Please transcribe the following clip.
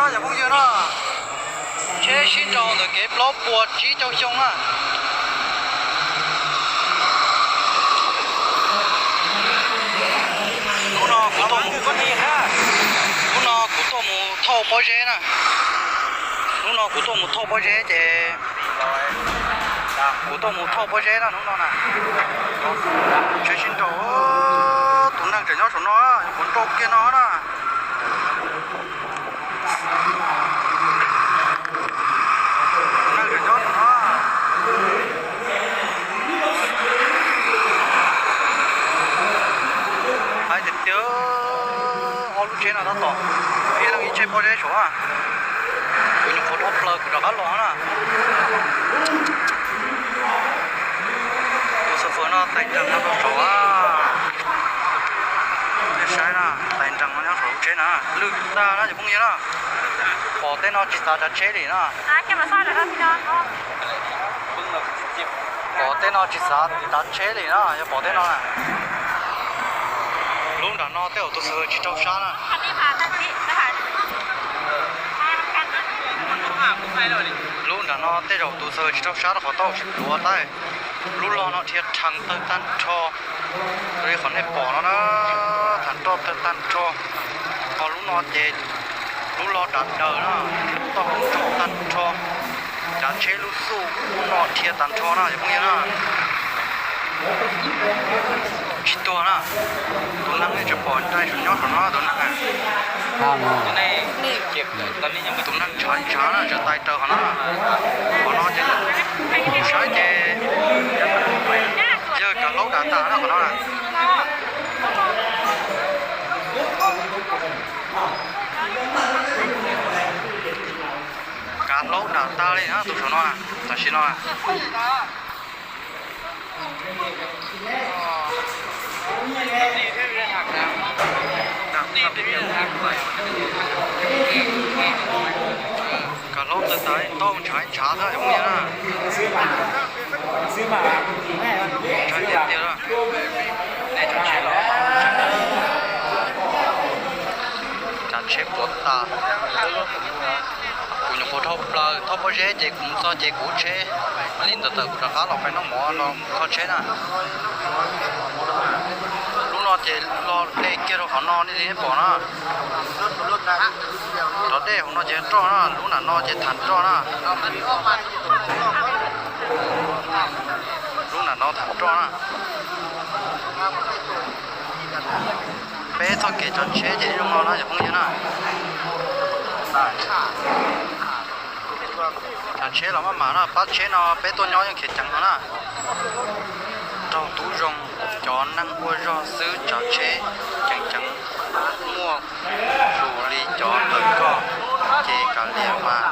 Cov phooj ywg na, tsheb sib nraus ntawm kev plaub puas tsib caug xyoo na. Hnub no kuv tuaj mus, hnub no kuv tuaj mus thauj pob zeb na. Hnub no kuv tuaj mus thauj pob zeb ces kuv tuaj mus thauj pob zeb na hnub no na. Tsheb sib nraus, tus neeg tseem nyob saum no, yuav puas nrau kiag no na. Tus neeg tseem nyob saum no. Hais tias tiag, ob lub tsheb no tab tom ib leeg ib tsheb pob zeb saum na. Kuv nyuam qhuav dhau plaws kuv rov qab los na. Tus xav fawm no tais nrees no rau saum na. Nej saib na, tais nrees no nyob saum lub tsheb na, lwj tag na cov phooj ywg na. Pom tej no tsis xav tsav tsheb li na. Pom tej no tsis xav tsav tsheb li na, yog pom tej no na. Lub nram no tej zaum tus xav fawm tsis rau sab na. Lub nram no tej zaum tus xav fawm tsis rau sab rau qhov tau tsis pluav tab. Lub log no dhia rhees tawg tag nrho. Li qhov nej pom no na, tag nrho tawg tag nrho. Ho lub no ces lub log dav daws na, tau hau tsaug tag nrho. Cav tsheb lub xuj lub no dhia tag nrho na cov phooj ywg na. Tsis tuag na. Tus neeg nej tsis pom nraim saum nyob saum no tus neeg. Tus neeg ntshav ntshav na, tseem tais raws qhov no. Qhov no ces saib ces yawg kav hlaub dav tag na qhov no. Kav hlaub dav tag li na tus saum no, tam sim no. Kav hlaub tawg tas li, ntaub ntshav ntshav xwb cov phooj ywg na. Ntshav tiag tiag. Tsav tsheb puav tas. Kuv nyuam qhuav dhau plaws thauj pob zeb ces kuv mus txog ces kuv tsheb li ntawd tawm kuv rov qab los pem noj mov los kho tsheb na. Lub no ces los ple kiag rau qhov no nej li pom na. Rov dej hauv no ces roj na, lub nram no ces tham roj na. Lub nram no tham roj na. Peb txoj kev tsav tsheb ces zoo no na cov phooj ywg na. Tsav tsheb los maj mam na, pab tsheb no peb tuaj nyob yeej khiav ceev no na. Raug tub zoo, cov neeg ua zog xwb tsav tsheb ceev ceev, muaj lus li cov ntawm koj ces kav liam mas.